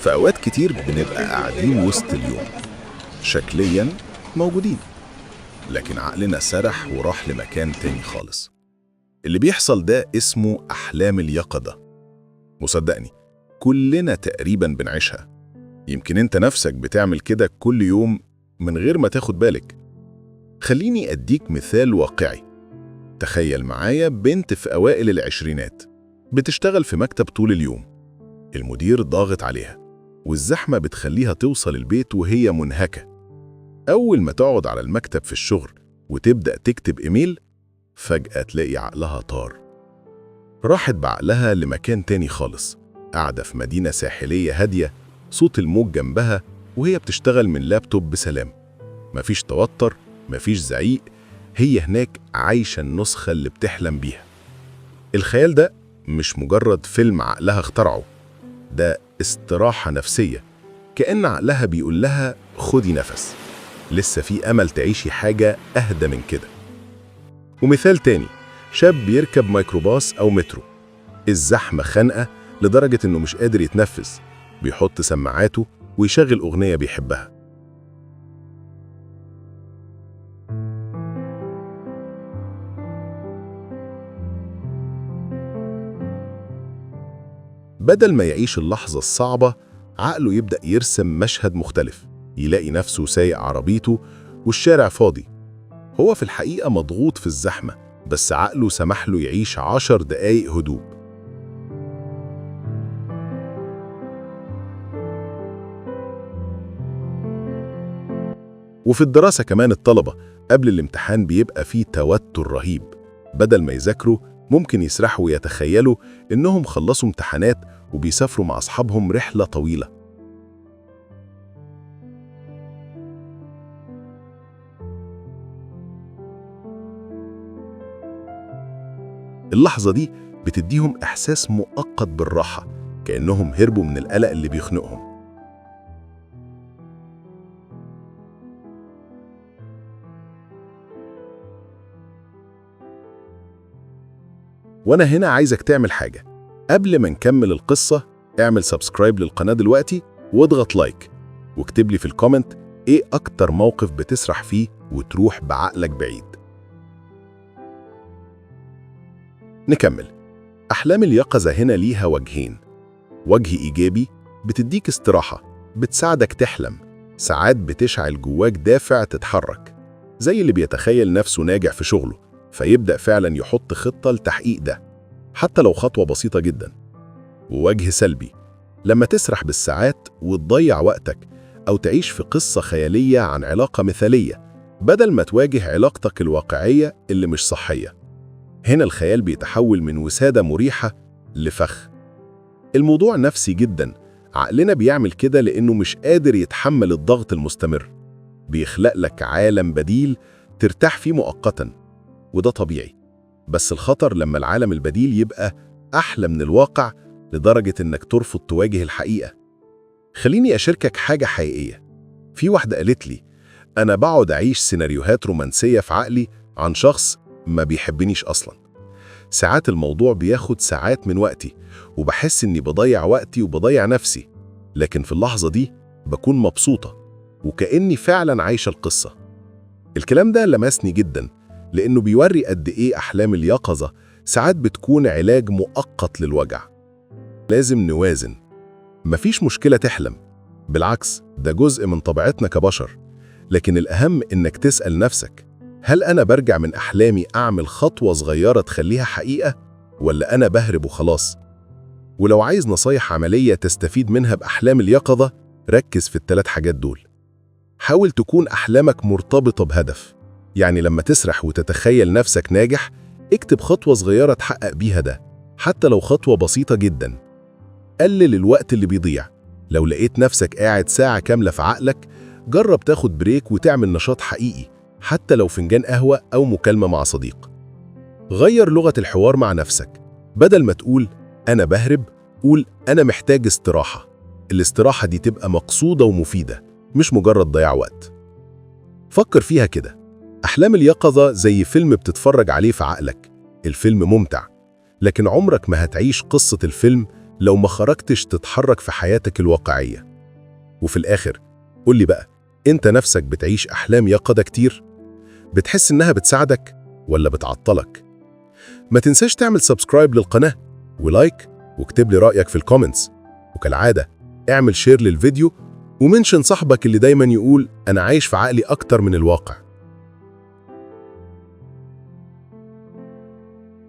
في أوقات كتير بنبقى قاعدين وسط اليوم، شكلياً موجودين، لكن عقلنا سرح وراح لمكان تاني خالص. اللي بيحصل ده اسمه أحلام اليقظة. وصدقني كلنا تقريباً بنعيشها. يمكن انت نفسك بتعمل كده كل يوم من غير ما تاخد بالك. خليني أديك مثال واقعي. تخيل معايا بنت في أوائل العشرينات بتشتغل في مكتب طول اليوم. المدير ضاغط عليها والزحمة بتخليها توصل البيت وهي منهكة. أول ما تقعد على المكتب في الشغل وتبدأ تكتب إيميل، فجأة تلاقي عقلها طار. راحت بعقلها لمكان تاني خالص، قاعدة في مدينة ساحلية هادية، صوت الموج جنبها وهي بتشتغل من لابتوب بسلام. مفيش توتر، مفيش زعيق، هي هناك عايشة النسخة اللي بتحلم بيها. الخيال ده مش مجرد فيلم عقلها اخترعه، ده استراحة نفسية، كأن عقلها بيقول لها خدي نفس، لسه في أمل تعيشي حاجة أهدى من كده. ومثال تاني، شاب بيركب ميكروباص أو مترو، الزحمة خانقة لدرجة إنه مش قادر يتنفس، بيحط سماعاته ويشغل أغنية بيحبها. بدل ما يعيش اللحظة الصعبة، عقله يبدأ يرسم مشهد مختلف، يلاقي نفسه سايق عربيته والشارع فاضي. هو في الحقيقة مضغوط في الزحمة، بس عقله سمح له يعيش 10 دقايق هدوء. وفي الدراسة كمان الطلبة قبل الامتحان بيبقى فيه توتر رهيب. بدل ما يذاكروا ممكن يسرحوا ويتخيلوا إنهم خلصوا امتحانات وبيسافروا مع أصحابهم رحلة طويلة. اللحظة دي بتديهم إحساس مؤقت بالراحة، كأنهم هربوا من القلق اللي بيخنقهم. وأنا هنا عايزك تعمل حاجة قبل ما نكمل القصة. اعمل subscribe للقناة دلوقتي واضغط like، واكتب لي في ال comment ايه أكتر موقف بتسرح فيه وتروح بعقلك بعيد. نكمل. أحلام اليقظة هنا ليها وجهين. وجه إيجابي بتديك استراحة، بتساعدك تحلم، ساعات بتشعل جواك دافع تتحرك، زي اللي بيتخيل نفسه ناجح في شغله فيبدأ فعلا يحط خطة لتحقيق ده، حتى لو خطوة بسيطة جدا. ووجه سلبي لما تسرح بالساعات وتضيع وقتك، أو تعيش في قصة خيالية عن علاقة مثالية بدل ما تواجه علاقتك الواقعية اللي مش صحية. هنا الخيال بيتحول من وسادة مريحة لفخ. الموضوع نفسي جدا، عقلنا بيعمل كده لأنه مش قادر يتحمل الضغط المستمر، بيخلق لك عالم بديل ترتاح فيه مؤقتا، وده طبيعي. بس الخطر لما العالم البديل يبقى أحلى من الواقع لدرجة إنك ترفض تواجه الحقيقة. خليني أشاركك حاجة حقيقية. في واحدة قالت لي أنا بقعد أعيش سيناريوهات رومانسية في عقلي عن شخص ما بيحبنيش أصلا. ساعات الموضوع بياخد ساعات من وقتي وبحس إني بضيع وقتي وبضيع نفسي، لكن في اللحظة دي بكون مبسوطة وكأني فعلا عايشة القصة. الكلام ده لمسني جدا، لأنه بيوري قد إيه أحلام اليقظة ساعات بتكون علاج مؤقت للوجع. لازم نوازن. مفيش مشكلة تحلم، بالعكس ده جزء من طبيعتنا كبشر، لكن الأهم إنك تسأل نفسك، هل أنا برجع من أحلامي أعمل خطوة صغيرة تخليها حقيقة، ولا أنا بهرب وخلاص؟ ولو عايز نصايح عملية تستفيد منها بأحلام اليقظة، ركز في الثلاث حاجات دول. حاول تكون أحلامك مرتبطة بهدف، يعني لما تسرح وتتخيل نفسك ناجح، اكتب خطوة صغيرة تحقق بيها ده، حتى لو خطوة بسيطة جدا. قلل الوقت اللي بيضيع. لو لقيت نفسك قاعد ساعة كاملة في عقلك، جرب تاخد break وتعمل نشاط حقيقي، حتى لو فنجان قهوة أو مكالمة مع صديق. غير لغة الحوار مع نفسك، بدل ما تقول أنا بهرب، قول أنا محتاج استراحة. الاستراحة دي تبقى مقصودة ومفيدة، مش مجرد ضياع وقت. فكر فيها كده، أحلام اليقظة زي فيلم بتتفرج عليه في عقلك، الفيلم ممتع، لكن عمرك ما هتعيش قصة الفيلم لو ما خرجتش تتحرك في حياتك الواقعية. وفي الآخر قول لي بقى، أنت نفسك بتعيش أحلام يقظة كتير؟ بتحس إنها بتساعدك ولا بتعطلك؟ ما تنساش تعمل subscribe للقناة و like، واكتب لي رأيك في ال comments. وكالعادة اعمل share للفيديو و mention صاحبك اللي دايما يقول أنا عايش في عقلي أكتر من الواقع.